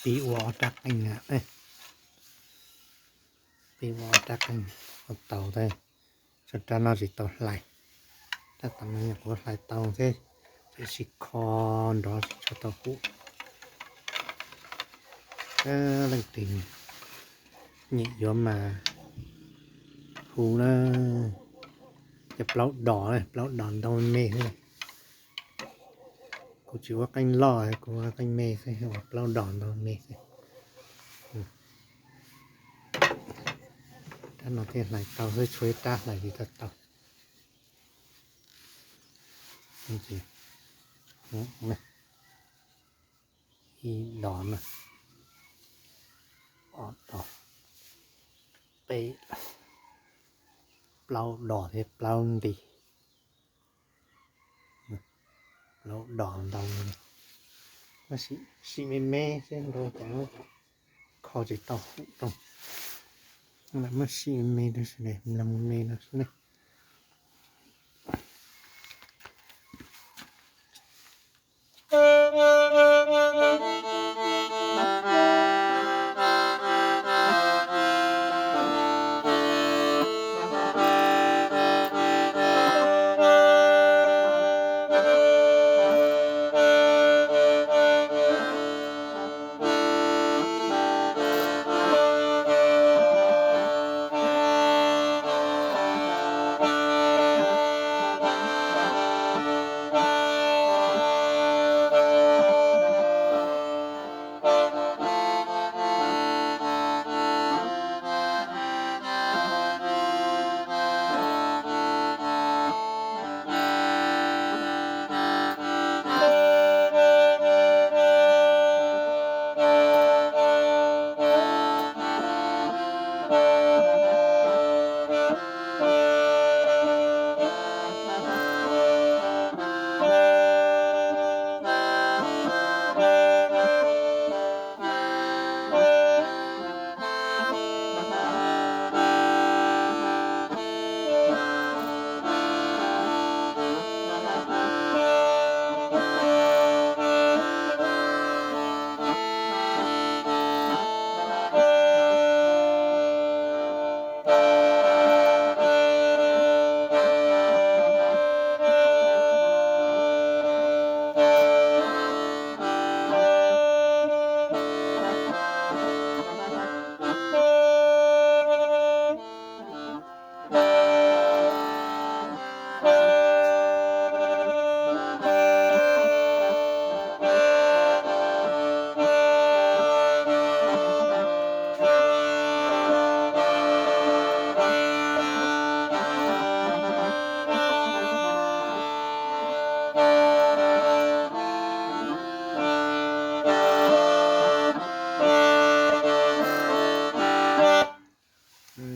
Pib ua ob rab qeej na, pib ua ob rab qeej ua tau thiab. Tshuav rab no tsis tau hlais, rab tom no yog kuv hlais tau thiab, tiam sis kho nrov tsis tshua tau hum. Leej twg nyiam yuav mas hu na. Cov plaub dos, plaub dos ntau me xwb. Kuv tsis ua qeej loj, kuv ua qeej me xwb, ua plaub dos ntau me xwb. Rab no thiaj hlais tau xwb, tshuav ib rab hlais tsis tau tau. Ib dos na, ob dos, peb, plaub dos thiab plaub nti. Plaub dos ntau, sim me me xwb, nrau cas kho tsis tau hum rau. Muab sim me me rau sawv daws mloog me no xwb ne.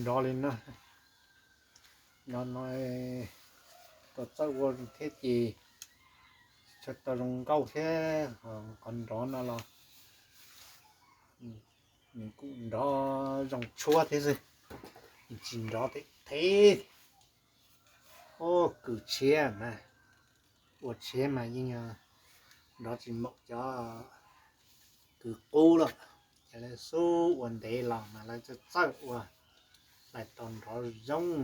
Nrov li no, nrov no tau txawj ua thiab ces tsis tau zoo nkauj thiab, qhov nrov no los nws kuj nrov zoo tshuab thiab xwb, tsis nrov them them. Ub, kwv tshiab mas, ua tshiab mas yeej nrov tsis npaum cov kwv qub lawm. Ces lawv xub ua ntev los mas lawv txawj txawj ua, lawv tau nrov zoo.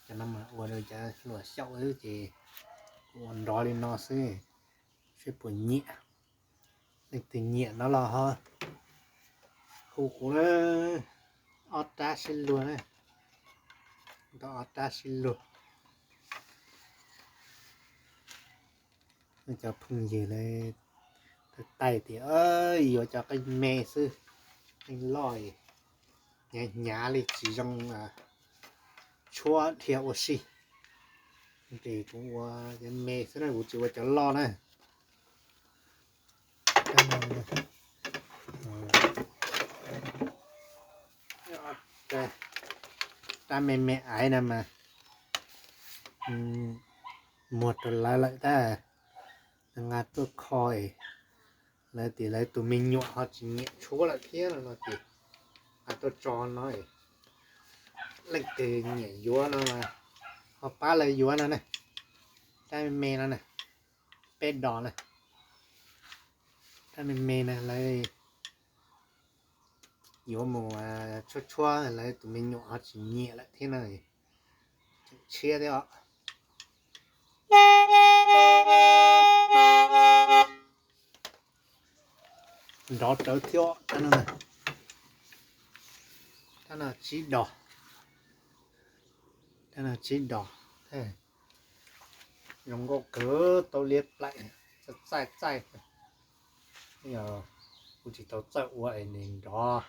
Cov no mas ua rau cov hluas xyaum xwb ces kuv ua nrov li no xwb, seb puas nyiam. Leej twg nyiam no los ho hu kuv na, ob rab sib luag na, tau ob rab sib luag. Cov phooj ywg lawv taij tias yuav cov qeej me xwb, qeej loj hnyav hnyav li tsis zoo tshuab dhia ua si. Ces kuv ua cov me xwb na, kuv tsis ua cov loj na. Rab me me aiv no mas muag rau lawv lawm tab, nqa tuaj kho es lawv tias lawv tus me nyuam ho tsis nyiam tshuab lawm thiab no ces nqa tuaj tso no. Leej twg nyiam yuav no ho pab lawv yuav no na. Rab me me no na, peb dos na. Tab me me na lawv yuav mus tshuab tshuab, lawv tus me nyuam ho tsis nyiam lawm thiab na, tshiab thiab os. Nrov rawv thiab os. Tab no tsib dos, tab no tsib dos, zoo nkauj kawg, tau liab plaim, txaij txaij. Yog kuv tsis tau txawj ua es nws nrov,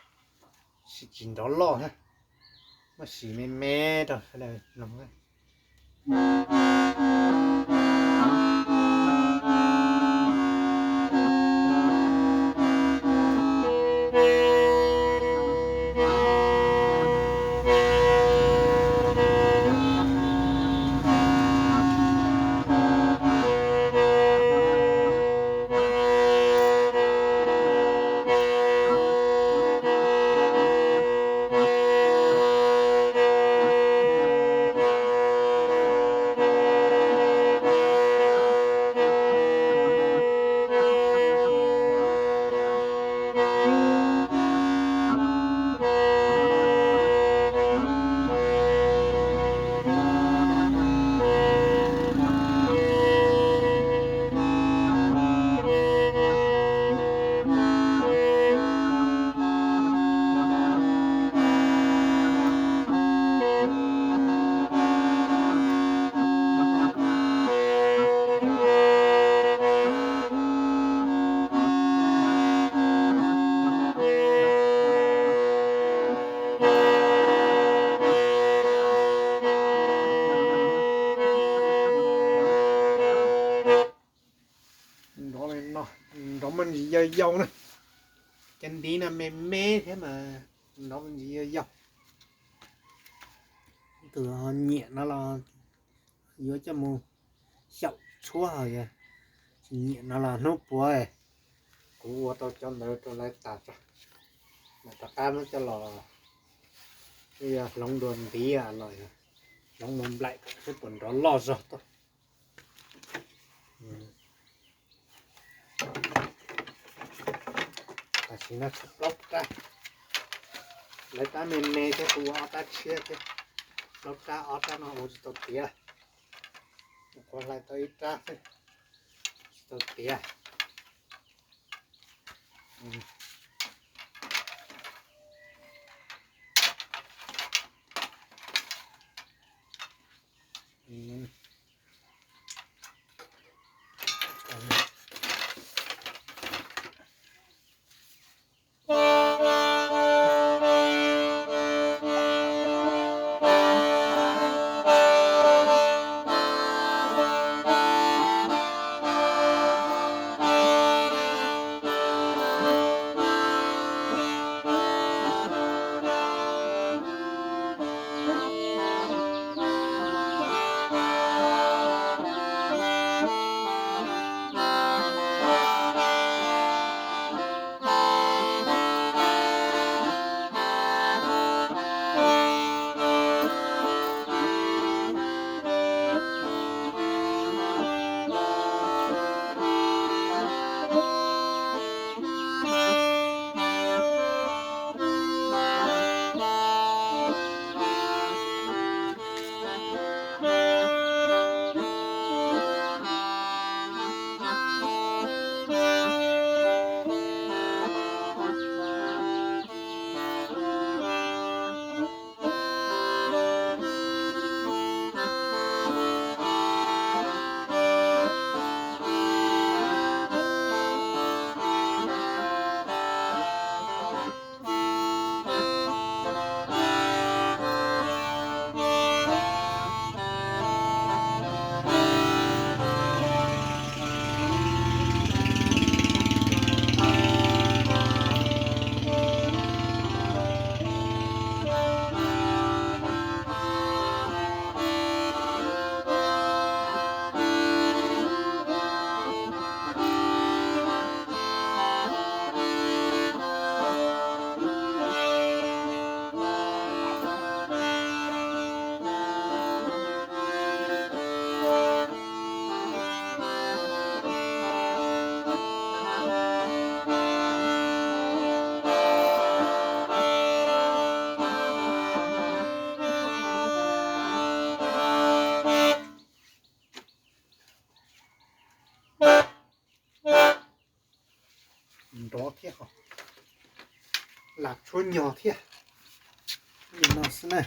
tsis nrov loj na, muab siv me me rau sawv daws mloog. Nrov li no, nrov muaj ntsis yau yau na. Cov ntiv no me me thiab mas nrov muaj ntsis yau yau. Tus ho nyiam no los yuav coj mus xyaum tshuab, ho yog tsis nyiam no los hnub puav kuv ua tau cov ntawd rau lawv tas tso, mam rov qab muab coj los hloov dua ntiv los hloov mus nplaim kom seb puas nrov loj zog tuaj. Tam sim no tshuav plaub rab, lawv rab me me thiab, kuv ua ob rab tshiab thiab. Plaub rab, ob rab no ua tsis tau tiav, kuv hlais tau ib rab xwb, tsis tau tiav. Thiab, lam tshuab nyog thiab. Li no xwb na.